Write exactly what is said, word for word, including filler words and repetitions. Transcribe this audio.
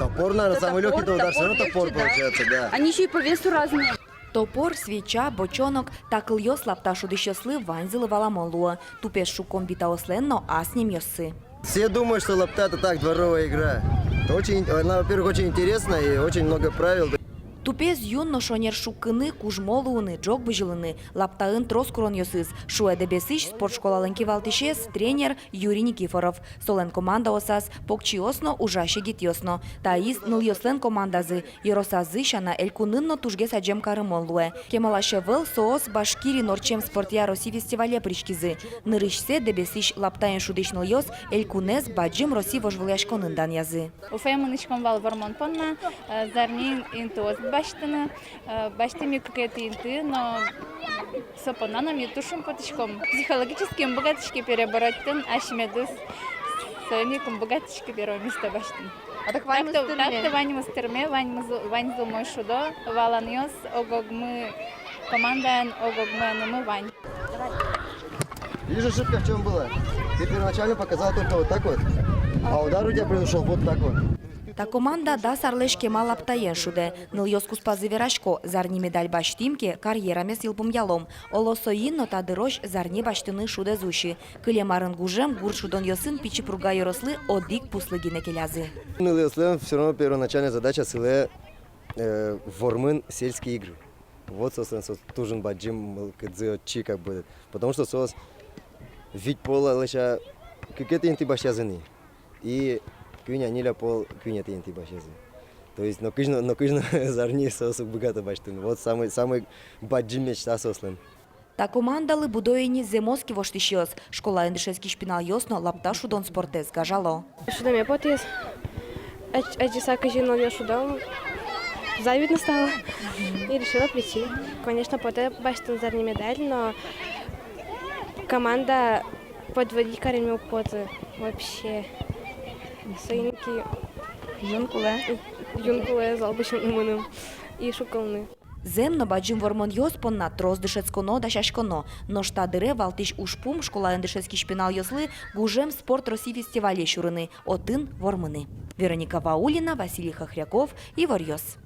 Топор, наверное, самый лёгкий удар, всё равно топор получается, да. Они ещё и по весу разные. Топор, свеча, бочонок — та кылъёс лапта шудӥсьёслы ваньзылы валамон луо. Тупез шуккон битаослэн но ас нимъёссы. Все думают, что лапта — это так, дворовая игра. Это очень, она, во-первых, очень интересная и очень много правил. Тупез юн но шонер шуккыны, кужмо луыны, ӝог бызьылыны — лаптаын трос куронъёсыз, шуэ Дэбесысь спорт школалэн кивалтӥсез, тренер Юрий Никифоров. Солэн командаосаз покчиос но, ужась егитъёс но. Таиз нылъёслэн командазы. Ёросазы сяна, элькунын но тужгес адӟем карымон луэ. Кемалась ӧвӧл соос Башкириын ортчем спортъя Росси фестивале пыриськизы. Нырысьсэ Дэбесысь лаптаен шудӥсь нылъёс элькунэз бадӟым Росси вожвылъяськонын данъязы. Уфае мынӥськом вал вормон понна, э, зарни интыос басьтыны, э, басьтӥм ик кыкетӥ инты, но со понна но ми туж шумпотӥськом. Психологически ум быгатӥське переборотьтыны асьмедыз, соин ик ум быгатӥське первое место басьтыны. А так ваньмыз тырме? Так-то ваньмыз тырме, ваньмыз, ваньзы умой шудо, валанъёс ог-огмы командаын, ог-огмы анымы вань. Видишь, ошибка в чём была? Ты первоначально показал только вот так вот, а удар у тебя произошёл вот так вот. Та команда дас арлэсь кема лаптаен шудэ. Нылъёс куспазы верасько: зарни медаль басьтӥм ке, карьерамес йылпумъялом. Оло, соин но та дырозь зарни басьтыны шуд ӧз усьы. Кылем арын гужем гурт шудонъёсын Пичи Пурга ёрослы одӥг пуслы гинэ келязы. Нылъёслэн всё равно первоначальная задача сылэ, э, вормыны сельские игры. Вот соослэн со туж ик бадӟым мылкыдзы отчы, как бы, потому что соос вить пола, лэся, кыкетӥ инты басьтӥзы ни, и куинь-ньыль пол куинетӥ инты басьтӥзы. То есть нокызьы но, нокызьы но зарни соос уг быгато басьтыны. Вот самый, самый бадӟым мечта соослэн. Та командалы будо ини зэмос кивалтӥсьёс. Школаын дышетскись пиналъёс но лапта шудон спортэз гажало. Шудэме потӥз. Адӟ-, адӟыса, кызьы нылъёс шудо, завидно стало. И решила прийти. Конечно, потэ басьтыны зарни медаль, но команда подводить кареме уг поты вообще. Соин ик юн кулэ. Юн кулэ зал пӧлысь мыным и шуккылыны. Зэм но, бадӟым вормонъёс понна трос дышетсконо, дасяськоно. Нош та дыре валтӥсь ужпум — школаын дышетскись пиналъёслы гужем спорт Росси фестивале сюрыны, отын вормыны. Вероника Ваулина, Василий Хохряков, «Иворъёс».